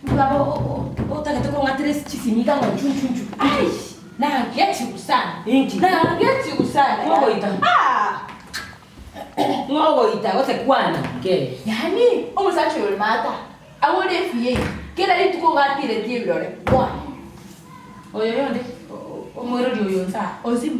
Baba otagete kong'atera ase chisimi iga ng'a nchu nchu nchu. Ai, nangechigwe sana. Inki? Nangechigwe sana. Ng'ogoita? Ah! Ng'ogoita gose kwana kee. Yaani omosacha oyo ore maata agore efiya eye kera rituko iga atiretie ebirore why? Oyo yonde omoirori oyo nsa. Ozima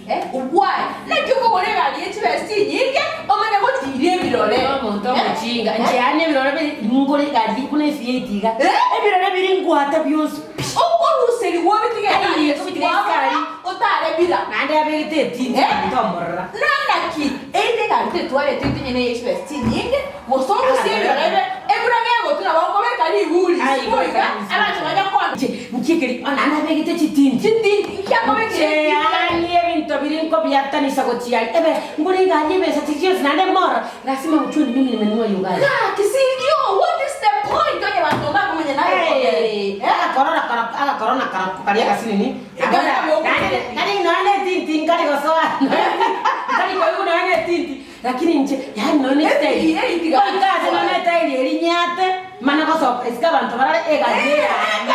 eh why? Naki okogora egari ye chibesa chinyinge omanye gotiria ebirore. Omonto omochinga inche yaani ebirore biri ngore egari buna efiya eye tiga ebirore biri ngwata bionsi pi. Okoruserigwa obitige egari Ai, obitige esukari. otare bila. Naende abegete etindi tomorora. Naki erinde egari tetwareti etinye neye chibesa chinyinge gose orusie ebirore ebe embura gegotwa nabo okobeka riguri Ai, isiko iga kobeka riguri. abanto baria kona. Inche nki ekeri naende abegete chitindi. Chitindi nki akobekire Inche etindi yaani ebinto biri nkobiatanisa gochia aria ebe ngore egari ebesa chiri chionsi naende mororo lazima uchwe ni mimi nimenunua hiyo gari. Gaki sindio what is the point onye banto mbakomanya naye okogenda Hey, agakorora kara agakorona kara karia agasinini Naende nonya ne etinti nkare gosoa nkare koigwa nonya ne etinti lakini inche yaani nonya ne chitairi goika ase nonya ne etairi eria nyate mana gosoka isiko abanto barore egari eyane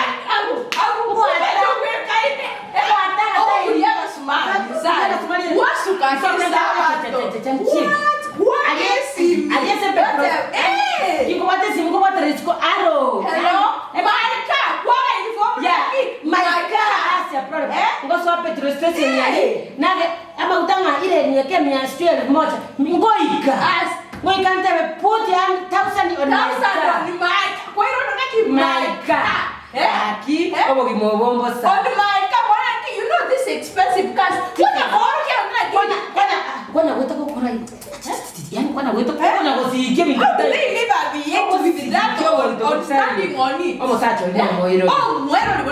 Ninkobwata esimi nkobwatera isiko aro. My car has a problem. Ngosoa petrol station aria, nage amaguta ng'a ire nieke mia sijui elfu moja, ngoika. Ngoika ntebe put one thousand on my car. My car. Gaki obogima obo mbosa. Kwana kwana goeta gokora yaani kwana goeta kwana gosikia ebinto bitari. Omosacha oria nomoirori.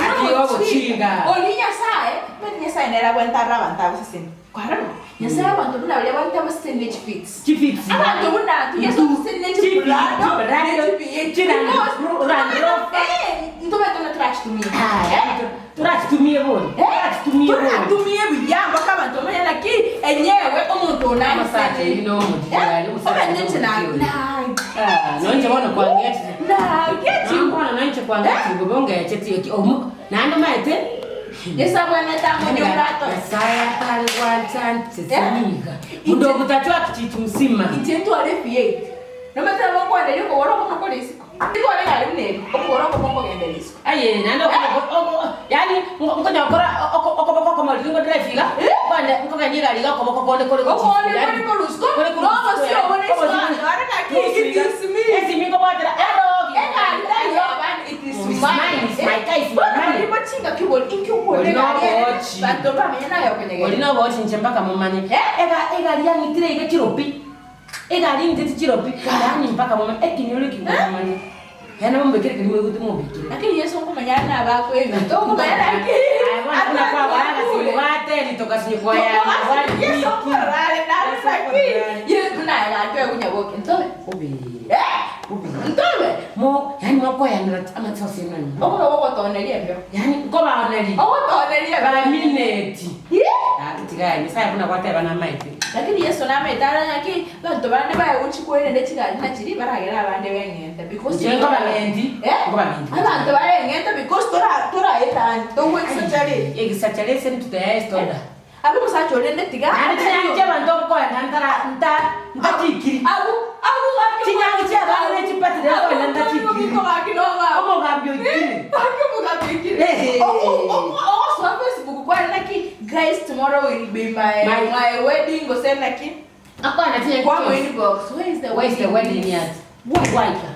Atiga obochinga. Oria Nyasae, omanyete Nyasae nere abwenerete arore abanto abaseseni. Kwarora? Nyasae abanto buna baria abwenerete abaseseni ne chifits. Chifits. Abanto buna intwe Yeso atoseseni ne chiprado, ne chibi, because eh, ntobete buna torachitumie. Eh? Torachitumie bori. Torachitumie bori. Toratumie buya mpaka abanto bamanye naki enyewe omonto one Omosacha aisani. oria nomotiari, omosacha Omanyete inche na- omotiari. na- Ah, noinche bono kwangechire. Nagechigwe. Bono noinche kwangechire bobe ongechetie ki omo naende omanyete Yeso abwenerete amonye orato. Nyasaye atare gwancha nche Eh? siniga. Mundu ogotachwa kichichi msima. Inche ntware V8. Nomanyete nabo nkwanderia okogoro okomo kore isiko. Ntware egari buna eri, okogoro okomo nkogendera isiko. Aye naende oko oko yaani nkonya gokora okoboko okomo riria ngo drive iga, kwane nkogenda egari iga okoboko konde kore gochia Okonde isiko kore yaani korwa isiko, kore korwa na isiko obosio yaani obore isiko obosio abanto bare naki it is me. esimi nkobwatera erogi Egari tari y'abande, it is It's mine. mine, it's my car, it's my Bono money. barimo chingaki bori, inki okore Ori egari ere, nobochi. banto mbamenye naye okonyegera. Ori nobochi inche mpaka momanye. Eh? Ega egari yang'itire iga chiropi. Egari ng'itete chiropi, yaani mpaka momanye, ekenyoro eke momanye. Yaani mombekere keria moigwete mombekere. Lakini Yeso nkomanya are nabakwa ebinto, nkomanya naki Aye bono buna kwabaa agasinyo gwateri togasinyo kwayana gwari Yeso wiki. nkorora are nare Yeso naki nkorora are. Yeso buna aye gaki oyo ntobe Obe. Eh? Obe. Ntobe Mo yaani mokoyanera amatsosi eno. okoba gogotoneria embeo Yaani nkobaoneria. ogotoneria embeo Bamineti. Ih! Gaki tiga aye Nyasaye buna gwateba namaete. Lakini Yeso namanyete are ng'aki Abanto bande baye gochia kwerenda chigari buna chiria baragere abande beng'ente because Inche nkobang'enti, Eh? nkobang'enti. Abanto bareng'ente because tora toraetani togwa egisachari. Egisachari ase ntutayaestoda. Abe omosacha orende tiga Naende chinyangi chi'abanto okoenda ntara nta ntachikiri. Abu abu gaki Chinyangi chi'abanto ne chipati rero okoenda ntachikiri. Gaki noga. Omogambi oikire. Gaki omogambi oikire. Ehe. Ogosoa Facebook kware naki guys tomorrow will be my My- my wedding gose naki Akwana chinyangi Kwa chionsi. inbox, where is the Where is the wedding at? Waika.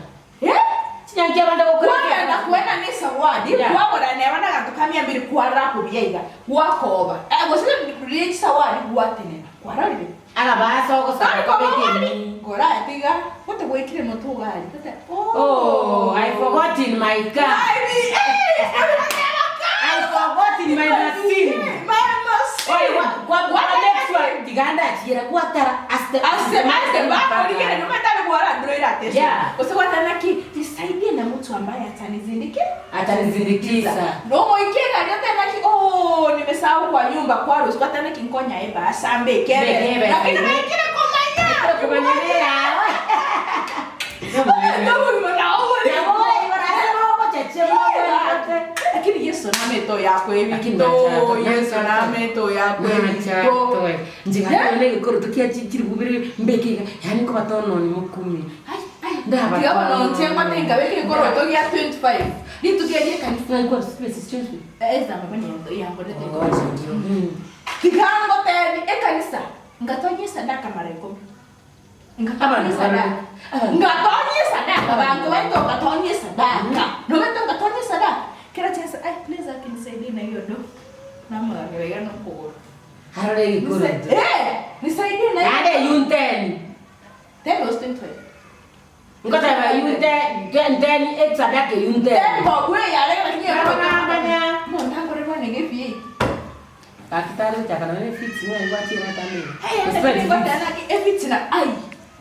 Eh? Chinyangi abande gokora. Kwagenda kwena ne sawadi, Yeah. kwagora neba naganto ka mia mbiri kwarora kobuya iga, gwakoba. Eh, gose riria chisawadi gwatenena, kwarorire. Agabasa ogosaba Tari koba kobeka wari, emi. kora tiga, gote gwaikire motwe ogari, gote, oh. Oh, I forgot in my car. Ai, eh, I forgot in my machine. My machine. Oye, kwa kwa kwa next one tiganda chiera gwatara aste Ase ase bako ligere numa tari bwara ndroira attention. Yeah. Gose gwatana ki nisaidie na mtu ambaye atanizindike Atanizindikiza. No moikega riote naki oh nimesahau kwa nyumba kwa rusi gwatana ki nkonya eba asambe kebe. Bekebe, Lakini saidie. baikire komanya. Kumanyerera. Ndogo ni mwana Nabo inche mobwate. Lakini Yesu namete oyo akwebito, Yesu namete oyo akwebito. Inche gaki nonye egekoroto kia chiribu bire mbeke iga, yaani nkobatononi mokumie. Ai, ai, Tiga bono inche ngote nkabeke egekoroto gia 25 rituko erio ekanisa. Ng'ai kwarusire chibesa echio? Tiga ngotebi ekanisa ngatonya esadaka mara ikomi. Ngatonya esadaka. Ngatonya esadaka banto baito ngatonya esadaka. Nomanyete ngatonya esadaka? Kera chinsa ai please aki nisaidie na hiyo do. Namogambia iga nokogoro. Arore egekoroto. Eh, nisaidie na hiyo. Naende eyunteni. Ten was 25. Ngoteba eyunte nteni esadaka eyunteni. Ten bob we yare lakini Nabang'anya. Omonto akorerwa nege efi. Gaki tari gochaka nonye ne fits ng'a gwachire atambe. Hey, efitina ai.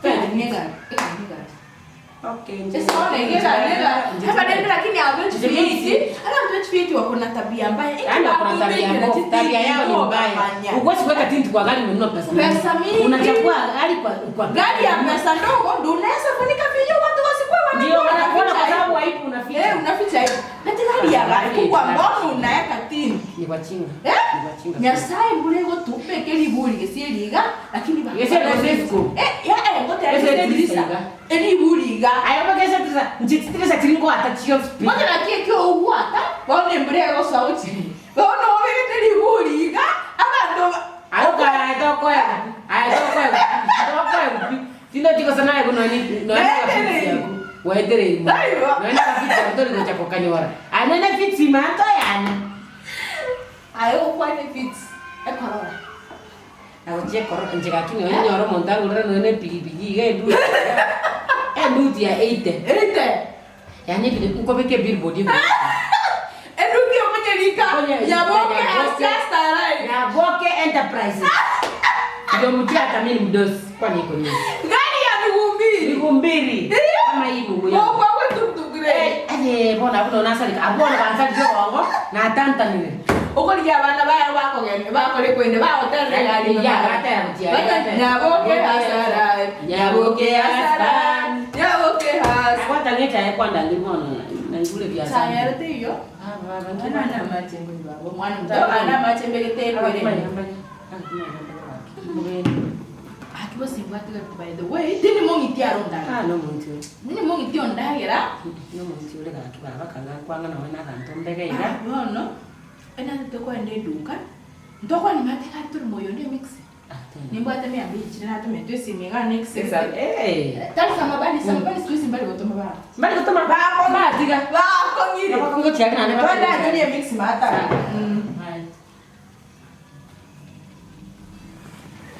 Egari egari. Okay. Lakini abantu wako na tabia mbaya. Yaani wako na tabia mbovu. Tabia yao ni mbaya. Huwezi kuweka tinti kwa gari umenunua pesa mingi. Pesa mingi. Unachagua gari kwa kwa Gari ya pesa ndogo ndio unaweza funika vioo watu wasikuwe Ndio wanakuona wanakuona kwa unaficha sababu aibu unaficha. Eh, unaficha hivi. Kati gari ya gari kubwa mbona unaweka tini? Ni wachinga. Eh? Ni wachinga. Nyasaye mbulego tupeke liburi gesieliga lakini ba- Gesieli gosesiko. Eh, ya eh ngote Gesieli dirisa. iga. Eliburi iga. Ayo bagesa tisa nchititirisa chiringo ata chio speed. Ngote nakie kio ugwata baone mbulego sauti. Baone obegete liburi iga abanto Ayo kaya tokoya. Ayo tokoya. Tokoya. Tindo chiko sana yako nani nani kafiti yako. Wetere imo. Aiwa. Nani kafiti yako tori gocha kokanyora. Anene fiti manto yana. ayo kwane fit ekorora. Agochie koro nje lakini onyoro omonto agorere nonya na epikipiki iga enduti. Enduti ya 80. Erite. Yaani ebinto nkobeka ebillboard igoro. Enuki omunyerika. Omunye- Nyaboke has Nyaboke. just arrived. Nyaboke Enterprises. Ndio mtia hata mimi ni mdosi kwani iko nini? Gari ya miguu mbili. Miguu mbili. Kama hii miguu yangu. Kwa kwa tuk tuk re. Eh, bona buno nasalika abona bansalike bongo natantanire. Okoligia abana baye bakogenda bakore kwende bagoterera gari. Ya, gatera gochia, Bata gatera. Nyaboke has arrived. Nyaboke has arrived. Nyaboke has. Kwatang'echa ekwanda ngimono naigure biasara. Sayarete iyo. Ah, baba Mwana ana amachembe babo. Mwana mto ana amachembe geterwere. Akibosibwatiga by the way. Tini mong'iti arondara. Ah, no muntu. Nini mong'iti ondagera. No muntu ule gaki baba kanga kwanga nawe naganto mbege iga. Bono enange tokoenda eduka ntokwana mateka turi moyo ne mix nimbwate mia mbili chini natume twesimiga next Eh. tali samabani samabani siku hizi mbali gotoma ba Mbali gotoma batiga. bakongire Bakongo chiaki nane twanda ne mix mata.